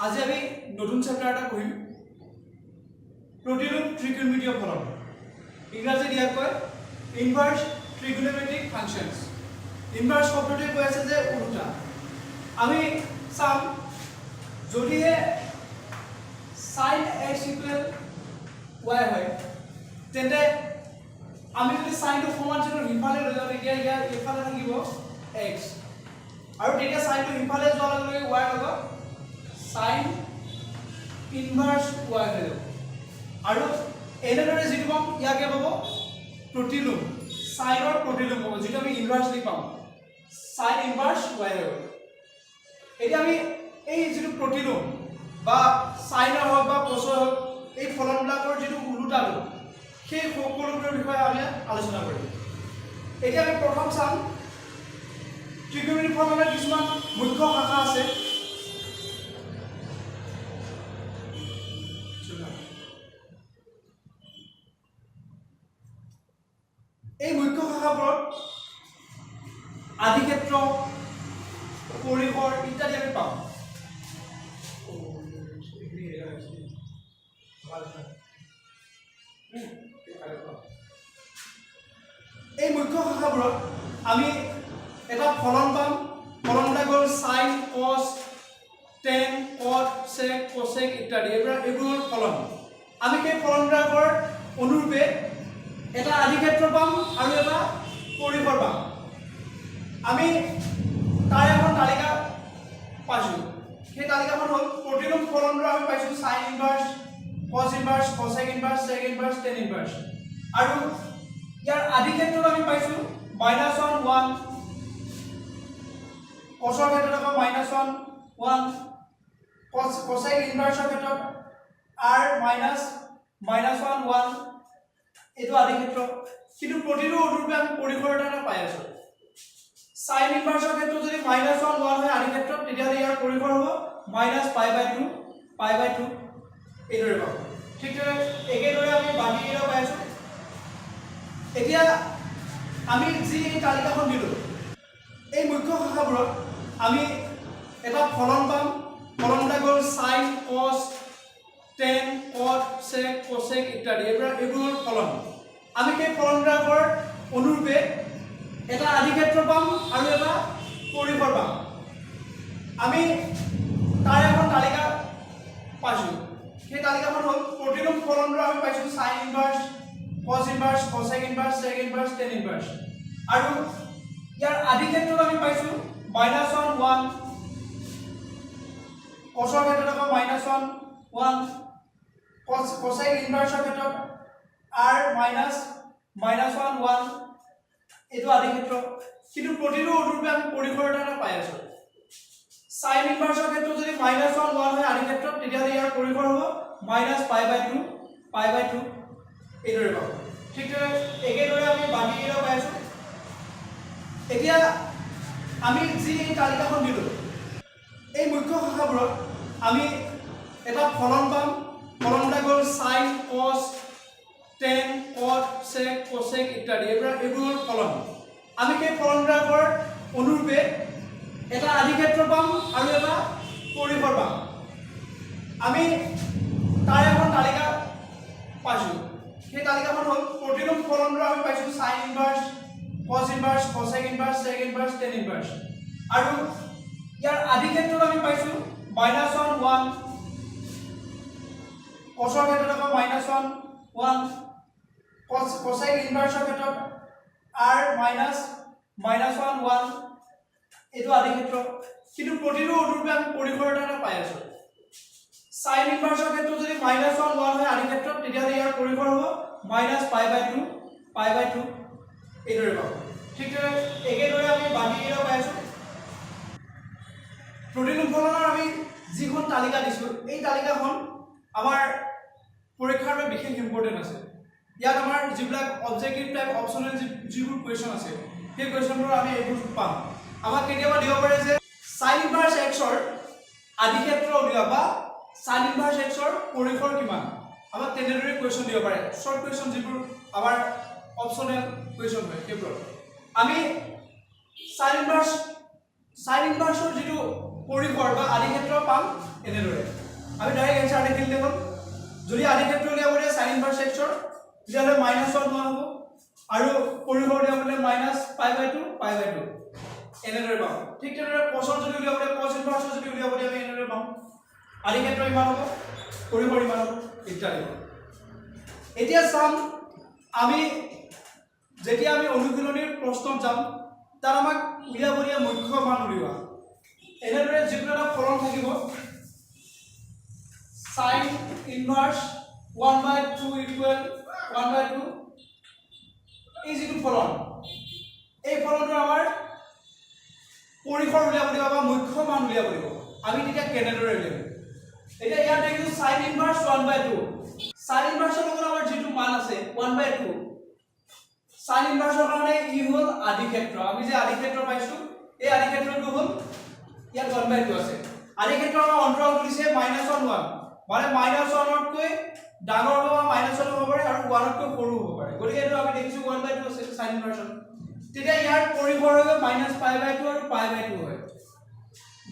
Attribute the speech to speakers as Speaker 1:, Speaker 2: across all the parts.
Speaker 1: আজি আমি নতুন চেপ্টাৰ এটা পঢ়িম, প্ৰতিৰূপ ত্ৰিকোণমিতীয় ফলন। ইংৰাজীত ইয়াক কয় ইনভাৰ্ছ ট্ৰিগোনোমেট্ৰিক ফাংচনছ। ইনভাৰ্ছ শব্দটোৱে কৈ আছে যে ওলোটা। আমি চাম, যদিহে চাইন এক্স ইকুৱেল ৱাই হয়, তেন্তে আমি যদি চাইনটো সমান চিহ্নৰ সিফালে লৈ যাওঁ, তেতিয়া ইয়াৰ এইফালে থাকিব এক্স আৰু তেতিয়া চাইনটো সিফালে যোৱাৰ লগে লগে ৱাইৰ লগত চাইন ইনভাৰ্ছ ৱাই হৈ যাব। আৰু এনেদৰে যিটো পাম, ইয়াকে পাব প্ৰতিলোম, চাইনৰ প্ৰতিলোম হ'ব, যিটো আমি ইনভাৰ্চলি পাম, চাইন ইনভাৰ্ছ ৱাই হৈ গ'ল। এতিয়া আমি এই যিটো প্ৰতিলোম বা চাইনৰ হওক বা কছৰ হওক, এই ফলনবিলাকৰ যিটো ওলোটাটো, সেই সকলোবোৰৰ বিষয়ে আমি আলোচনা কৰিম। এতিয়া আমি প্ৰথম চাম, ত্ৰিকোণমিতি ফলনৰ কিছুমান মুখ্য শাখা আছে। এই মুখ্য শাখাবোৰত আদিক্ষেত্ৰ, পৰিসৰ ইত্যাদি আমি পাওঁ। এই মুখ্য শাখাবোৰত আমি এটা ফলন পাম। ফলনবিলাক হ'ল sine, cos, tan, cot, sec, cosec ইত্যাদি। এইবোৰ হ'ল ফলন। আমি সেই ফলনবিলাকৰ অনুৰূপে এটা আদিক্ষেত্ৰ পাম আৰু এটা পৰিসৰ পাম। আমি তাৰ এখন তালিকা পাইছোঁ। সেই তালিকাখন হ'ল, প্ৰতিৰূপ ফলনবোৰ আমি পাইছোঁ sine inverse, cos inverse, cosec inverse, sec inverse, tan inverse। আৰু ইয়াৰ আদিক্ষেত্ৰত আমি পাইছোঁ মাইনাছ ওৱান ওৱান, কছৰ ক্ষেত্ৰত আকৌ মাইনাছ ওৱান ওৱান, কছেক ইনভাৰ্ছৰ ক্ষেত্ৰত R minus minus one one। এইটো আদিক্ষেত্ৰ। কিন্তু প্ৰতিটো অনুৰূপে আমি পৰিসৰ এটা এটা পাই আছোঁ। চাইন ইনভাৰ্ছৰ ক্ষেত্ৰত যদি মাইনাছ ওৱান ওৱান হয় আদিক্ষেত্ৰত, তেতিয়াহ'লে ইয়াৰ পৰিসৰ হ'ব minus pi by two, pi by two, এইদৰে পাব। ঠিক তেনেদৰে একেদৰে আমি বাকীকেইটাও পাই আছোঁ। এতিয়া আমি যি এই তালিকাখন দিলোঁ, এই মুখ্য শাখাবোৰত আমি এটা ফলন পাম। ফলনবিলাক হ'ল sine, cos, tan, cot, sec, cosec ইত্যাদি। এইবোৰ হ'ল ফলন। আমি সেই ফলনবিলাকৰ অনুৰূপে এটা আদিক্ষেত্ৰ পাম আৰু এটা পৰিসৰ পাম। আমি তাৰ এখন তালিকা পাইছোঁ। সেই তালিকাখন হ'ল, প্ৰতিৰূপ ফলনবোৰ আমি পাইছোঁ sine inverse, cos inverse, cosec inverse, sec inverse, tan inverse। আৰু ইয়াৰ আদিক্ষেত্ৰত আমি পাইছোঁ মাইনাছ ওৱান ওৱান, কছৰ ক্ষেত্ৰত আকৌ মাইনাছ ওৱান ওৱান, কছেক ইনভাৰ্ছৰ ক্ষেত্ৰত R minus minus one one। এইটো আদিক্ষেত্ৰ। কিন্তু প্ৰতিটো অনুৰূপে আমি পৰিসৰ এটা এটা পাই আছোঁ। চাইন ইনভাৰ্ছৰ ক্ষেত্ৰত যদি মাইনাছ ওৱান ওৱান হয় আদিক্ষেত্ৰত, তেতিয়াহ'লে ইয়াৰ পৰিসৰ হ'ব minus pi by two, pi by two, এইদৰে পাব। ঠিক তেনেদৰে একেদৰে আমি বাকীকেইটাও পাই আছোঁ। এতিয়া আমি যি এই তালিকাখন দিলোঁ, এই মুখ্য শাখাবোৰত আমি এটা ফলন পাম। ফলনবিলাক হ'ল sine, cos, tan, cot, sec, cosec ইত্যাদি। এইবোৰ হ'ল ফলন। আমি সেই ফলনবিলাকৰ অনুৰূপে এটা আদিক্ষেত্ৰ পাম আৰু এটা পৰিসৰ পাম। আমি তাৰ এখন তালিকা পাইছোঁ। সেই তালিকাখন হ'ল, প্ৰতিৰূপ ফলনবোৰ আমি পাইছোঁ sine inverse, cos inverse, cosec inverse, sec inverse, tan inverse। আৰু ইয়াৰ আদিক্ষেত্ৰত আমি পাইছোঁ মাইনাছ ওৱান ওৱান, কছৰ ক্ষেত্ৰত আকৌ মাইনাছ ওৱান ওৱান, কছেক ইনভাৰ্ছৰ ক্ষেত্ৰত R minus minus one one। এইটো আদিক্ষেত্ৰ। কিন্তু প্ৰতিটো অনুৰূপে আমি পৰিসৰ এটা এটা পাই আছোঁ। চাইন ইনভাৰ্ছৰ ক্ষেত্ৰত যদি মাইনাছ ওৱান ওৱান হয় আদিক্ষেত্ৰত, তেতিয়াহ'লে ইয়াৰ পৰিসৰ হ'ব minus pi by two, pi by two, এইদৰে পাব। ঠিক তেনেদৰে একেদৰে আমি বাকীকেইটাও পাই আছোঁ। প্ৰতিলোম ফলনৰ আমি যিখন তালিকা দিছোঁ, এই তালিকাখন আমাৰ পৰীক্ষাৰ বাবে বিশেষ ইম্পৰ্টেণ্ট আছে। ইয়াত আমাৰ যিবিলাক অবজেক্টিভ টাইপ, অপশ্যনেল যিবোৰ কুৱেশ্যন আছে, সেই কুৱেশ্যনবোৰ আমি এইবোৰ পাম। আমাক কেতিয়াবা দিব পাৰে যে চাইন ইনভাৰ্ছ এক্সৰ আদিক্ষেত্ৰ উলিওৱা বা চাইন ইনভাৰ্ছ এক্সৰ পৰিসৰ কিমান। আমাক তেনেদৰে কুৱেশ্যন দিব পাৰে, শ্বৰ্ট কুৱেশ্যন, যিবোৰ আমাৰ অপশ্যনেল কুৱেশ্যন হয় সেইবোৰত। আমি চাইন ইনভাৰ্ছৰ যিটো পৰিসৰ বা আদিক্ষেত্ৰ পাম। এনেদৰে আমি ডাইৰেক্ট এনচাৰ লিখিলে হ'ল। যদি আদি ক্ষেত্ৰ উলিয়াব দিয়ে চাইন ইনভাৰ্চ এক্সৰ, তেতিয়াহ'লে মাইনাছ ওৱান ওৱান হ'ব আৰু পৰিসৰ উলিয়াব দিলে minus pi by two, pi by two, এনেদৰে পাম। ঠিক তেনেদৰে কছৰ যদি উলিয়াব দিয়ে, কছ ইনভাৰ্চৰ যদি উলিয়াব দিয়ে, আমি এনেদৰে পাম। আদি ক্ষেত্ৰ ইমান হ'ব, পৰিসৰ ইমান হ'ব, ইত্যাদি। এতিয়া চাম আমি, যেতিয়া আমি অনুশীলনীৰ প্ৰশ্নত যাম, তাত আমাক উলিয়াব দিয়া মুখ্য মান উলিওৱা, এনেদৰে যিকোনো এটা ফলন থাকিব, sine inverse one by two equal one by two, এই যিটো ফলন, এই ফলনটো আমাৰ পৰিসৰ উলিয়াব দিব বা মুখ্য মান উলিয়াব দিব। আমি তেতিয়া কেনেদৰে উলিয়াম? এতিয়া ইয়াত দেখিছোঁ sine inverse one by two। Sine ইনভাৰ্চৰ লগত আমাৰ যিটো মান আছে ওৱান বাই টু, চাইন ইনভাৰ্চৰ কাৰণে ই হ'ল আদি ক্ষেত্ৰ। আমি যে আদি ক্ষেত্ৰ পাইছোঁ, এই আদি ক্ষেত্ৰটো হ'ল ইয়াত ওৱান বাই টু আছে। আদি ক্ষেত্ৰ আমাৰ অন্তৰাল বুলিছে মাইনাছ ওৱান ওৱান, মানে মাইনাছ ওৱানতকৈ ডাঙৰ হ'ব বা মাইনাছ ওৱান হ'ব পাৰে আৰু ওৱানতকৈ সৰু হ'ব পাৰে। গতিকে এইটো আমি দেখিছোঁ ওৱান বাই টু আছে চাইন ইনভাৰ্চত। তেতিয়া ইয়াৰ পৰিসৰ হৈ গ'ল মাইনাছ পাই বাই টু আৰু পাই বাই টু হয়,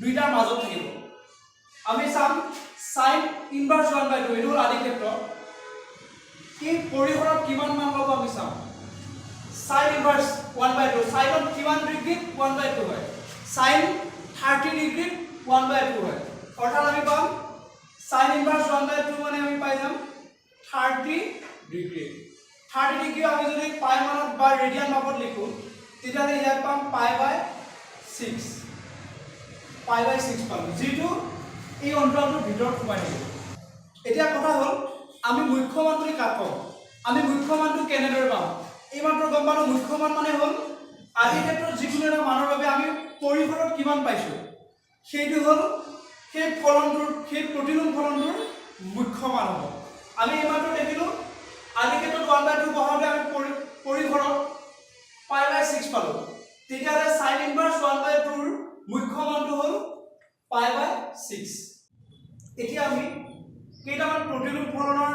Speaker 1: দুইটাৰ মাজত থাকিব। আমি চাম sine inverse one by two, এইটো হ'ল আদি ক্ষেত্ৰ, এই পৰিসৰত কিমান মান ল'ব আমি চাম। Sine inverse one by two, চাইনত কিমান ডিগ্ৰীত ওৱান বাই টু হয়? চাইন 30 ডিগ্ৰীত ওৱান বাই টু হয়। অৰ্থাৎ আমি পাম sine inverse one by two মানে আমি পাই যাম 30 ডিগ্ৰী। 30 ডিগ্ৰী আমি যদি পাই মানত বা ৰেডিয়ান মাপত লিখোঁ, তেতিয়াহ'লে ইয়াত পাম pi by six, pi by six পালোঁ, যিটো এই অন্তৰালটোৰ ভিতৰত সোমাই থাকিব। এতিয়া কথা হ'ল, আমি মুখ্য মান বুলি কাক কওঁ? আমি মুখ্য মানটো কেনেদৰে পাম? এইমাত্ৰ গম পালোঁ, মুখ্য মান মানে হ'ল আদি ক্ষেত্ৰত যিকোনো এটা মানৰ বাবে আমি পৰিসৰত কিমান পাইছোঁ, সেইটো হ'ল সেই ফলনটোৰ, সেই প্ৰতিলোম ফলনটোৰ মুখ্য মান হ'ব। আমি এইমাত্ৰ দেখিলোঁ, আদি ক্ষেত্ৰত ওৱান বাই টু বহাওঁতে আমি পৰিসৰত পাই বাই ছিক্স পালোঁ। তেতিয়াহ'লে চাইন ইনভাৰ্চ ওৱান বাই টুৰ মুখ্য মানটো হ'ল পাই বাই ছিক্স। এতিয়া আমি কেইটামান প্ৰতিলোম ফলনৰ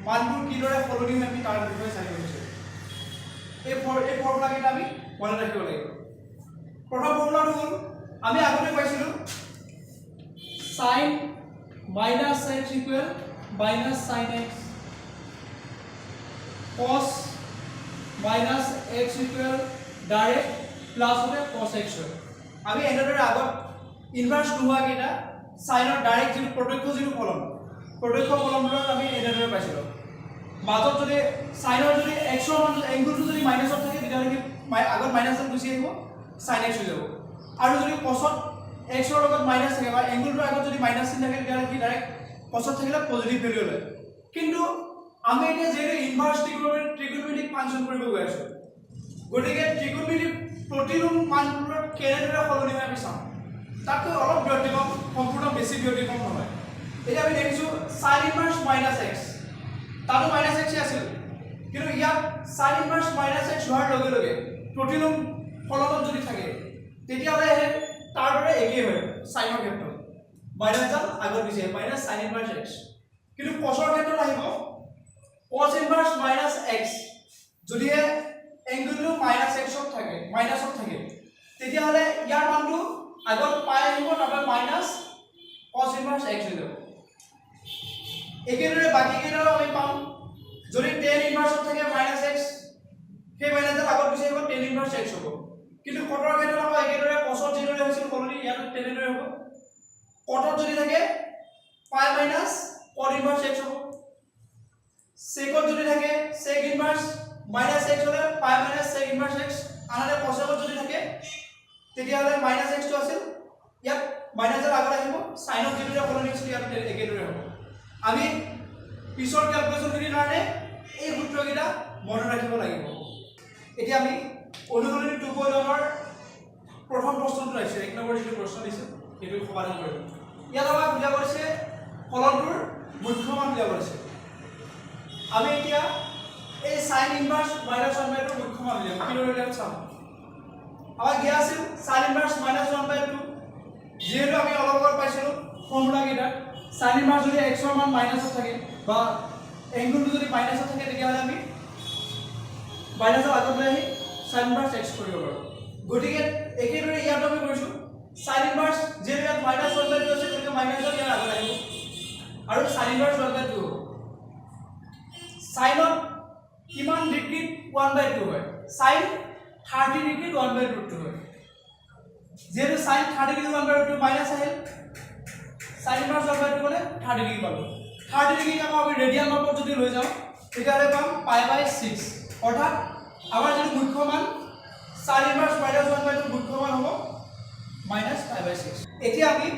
Speaker 1: মানবোৰ কিদৰে সলনি হয়, আমি তাৰ বিষয়ে জানিব বিচাৰিম। এই ফৰ্মুলাকেইটা আমি মনত ৰাখিব লাগিব। প্ৰথম ফৰ্মুলাটো হ'ল, আমি আগতে পাইছিলোঁ sine minus x equal minus sine x, cos minus x equal direct plus হ'লে কছ এক্স হয়। আমি এনেদৰে আগত ইনভাৰ্চ নোহোৱাকেইটা চাইনৰ ডাইৰেক্ট যিটো প্ৰত্যক্ষ যিটো ফলন, প্ৰত্যক্ষ ফলনবোৰত আমি এনেদৰে পাইছিলোঁ। মাজত যদি চাইনৰ যদি এক্সৰ মান, এংগুলটো যদি মাইনাছত থাকে, তেতিয়াহ'লে কি আগত মাইনাছত গুচি আহিব, চাইন এক্স হৈ যাব। আৰু যদি কছত এক্সৰ লগত মাইনাছ থাকে বা এংগুলটোৰ আগত যদি মাইনাছ চিন থাকে, তেতিয়াহ'লে কি ডাইৰেক্ট কছত থাকিলে পজিটিভ ভেলু লয়। কিন্তু আমি এতিয়া যিহেতু ইনভাৰ্চ ট্ৰিগোনমেট্ৰিক ফাংচন কৰিব গৈ আছোঁ, গতিকে ত্ৰিকোণমিতিৰ প্ৰতিলোম মানবোৰত কেনেদৰে সলনি হয় আমি চাম। তাতকৈ অলপ ব্যতিক্ৰম, সম্পূৰ্ণ বেছি ব্যতিক্ৰম নহয়। এতিয়া আমি দেখিছোঁ চাইন ইনভাৰ্চ মাইনাছ এক্স, তাতো মাইনাছ এক্সেই আছিল, কিন্তু ইয়াত চাইন ইনভাৰ্চ মাইনাছ এক্স হোৱাৰ লগে লগে প্ৰতিলোম ফলনত যদি থাকে, তেতিয়াহ'লে সেই তাৰ দৰে একেই হয়। চাইনৰ ক্ষেত্ৰত মাইনাছডাল আগত গুচি আহে, মাইনাছ চাইন ইনভাৰ্চ এক্স। কিন্তু কছৰ ক্ষেত্ৰত আহিব কছ ইনভাৰ্চ মাইনাছ এক্স। যদিহে এংগুলটো মাইনাছ এক্সত থাকে, মাইনাছত থাকে, তেতিয়াহ'লে ইয়াৰ মানটো আগত পাই আহিব, তাৰপৰা মাইনাছ কছ ইনভাৰ্চ এক্স হৈ যাব। একেদৰে বাকী কেইটাও আমি পাম। যদি টেন ইনভাৰ্চত থাকে মাইনাছ এক্স, সেই মাইনাছডাল আগত গুচি আহিব, টেন ইনভাৰ্চ এক্স হ'ব। কিন্তু কটৰ ক্ষেত্ৰত আকৌ একেদৰে কছত যিদৰে হৈছিল সলনি, ইয়াতো তেনেদৰে হ'ব। কটত যদি থাকে pi minus cot inverse x হ'ব। চেকত যদি থাকে চেক ইনভাৰ্চ মাইনাছ এক্স হ'লে pi minus sec inverse x। আনহাতে কচেকত যদি থাকে, তেতিয়াহ'লে মাইনাছ এক্সটো আছিল, ইয়াত মাইনাছৰ আগত আহিব। চাইনত যিদৰে সলনি হৈছিল, ইয়াত একেদৰে হ'ব। আমি পিছৰ কেলকুলেশ্যনখিনিৰ কাৰণে এই সূত্ৰকেইটা মনত ৰাখিব লাগিব। এতিয়া আমি অনুশীলনী 2.1ৰ প্ৰথম প্ৰশ্নটো আহিছে। 1 নম্বৰ যিটো প্ৰশ্ন দিছে, সেইটো সমাধান কৰিম। ইয়াত আমাক উলিয়াব দিছে, ফলনটোৰ মুখ্য মান উলিয়াব দিছে। আমি এতিয়া এই sine inverse minus one by tour মুখ্য মান উলিয়াম। কিদৰে উলিয়াম চাম। আমাক দিয়া আছিল sine inverse minus one by two। যিহেতু আমি অলপ আগত পাইছিলোঁ ফৰ্মুলাকেইটা, চাইন ইনভাৰ্চ যদি এক্সৰ মান মাইনাছত থাকে বা এংগুলটো যদি মাইনাছত থাকে, তেতিয়াহ'লে আমি মাইনাছৰ আগত লৈ আহি চাইন ইনভাৰ্চ এক্স কৰিব পাৰোঁ। গতিকে একেদৰে ইয়াতো আমি কৰিছোঁ। চাইন ইনভাৰ্চ, যিহেতু ইয়াত মাইনাছ ওৱান বাই টু আছে, গতিকে মাইনাছ ওৱান ইয়াৰ আগত আহিব আৰু sin inverse one by two হ'ব। চাইনত কিমান ডিগ্ৰীত ওৱান বাই টু হয়? চাইন 30 ডিগ্ৰীত ওৱান বাই ৰুট টু হয়। যিহেতু sin 30 degree one by root two, minus Ahil. Sin inverse one by two মানে 30 ডিগ্ৰী পালোঁ। 30 ডিগ্ৰীক আকৌ আমি ৰেডিয়ান মাপত যদি লৈ যাওঁ, তেতিয়াহ'লে পাম পাই বাই ছিক্স। অৰ্থাৎ আমাৰ যিটো মুখ্য মান, sin inverse minus one by two মুখ্য মান হ'ব মাইনাছ পাই বাই ছিক্স। এতিয়া আমি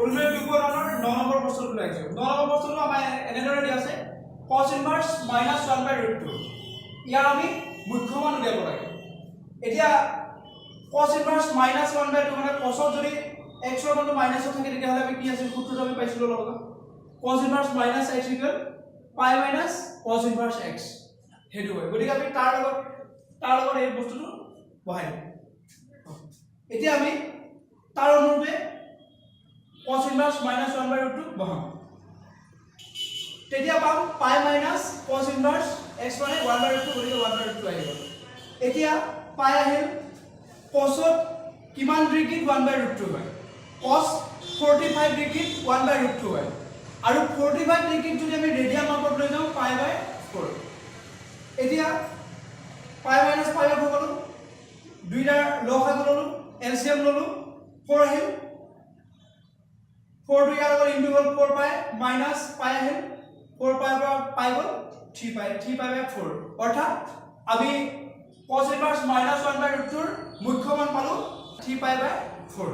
Speaker 1: অনুশীলনী 2.1ৰ 9 নম্বৰ প্ৰশ্নটো আহিছোঁ। 9 নম্বৰ প্ৰশ্নটো আমাৰ এনেদৰে দিয়া আছে, cos inverse minus one by root two। ইয়াৰ আমি মুখ্য মান উলিয়াব লাগে। এতিয়া cos inverse minus one by two মানে কছত যদি এক্সৰ মানটো মাইনাছত থাকে, তেতিয়াহ'লে আমি কি আছিল সূত্ৰটো আমি পাইছিলোঁ অলপ আগত, cos inverse minus x equal pi minus cos inverse x, সেইটো হয়। গতিকে আমি তাৰ লগত এই বস্তুটো বহাই দিম। এতিয়া আমি তাৰ অনুৰূপে cos inverse minus one by root two বহাম। তেতিয়া পাম pi minus cos inverse x মানে ওৱান বাই ৰুট টু, গতিকে ওৱান বাই ৰুট টু আহিব। এতিয়া পাই আহিল। কছত কিমান ডিগ্ৰীত ওৱান বাই ৰুট টু হয়? কছ 45 ডিগ্ৰীত ওৱান বাই ৰুট টু হয়। আৰু 45 ডিগ্ৰীত যদি আমি ৰেডিয়ান মাপত লৈ যাওঁ, পাই বাই ফ'ৰ। এতিয়া পাই মাইনাছ পাই বাই ফ'ৰ পালোঁ। দুইটাৰ লসাগু ল'লোঁ, এলচিএম ল'লোঁ, ফ'ৰ আহিল। ফ'ৰটো ইয়াৰ লগত ইনটু হ'ল, ফ'ৰ পাই মাইনাছ পাই আহিল। ফ'ৰ পাইৰ পৰা পাই গ'ল three pi, three pi by four। অৰ্থাৎ আমি cos inverse minus one by root tour মুখ্য মান পালোঁ থ্ৰী পাই বাই ফ'ৰ।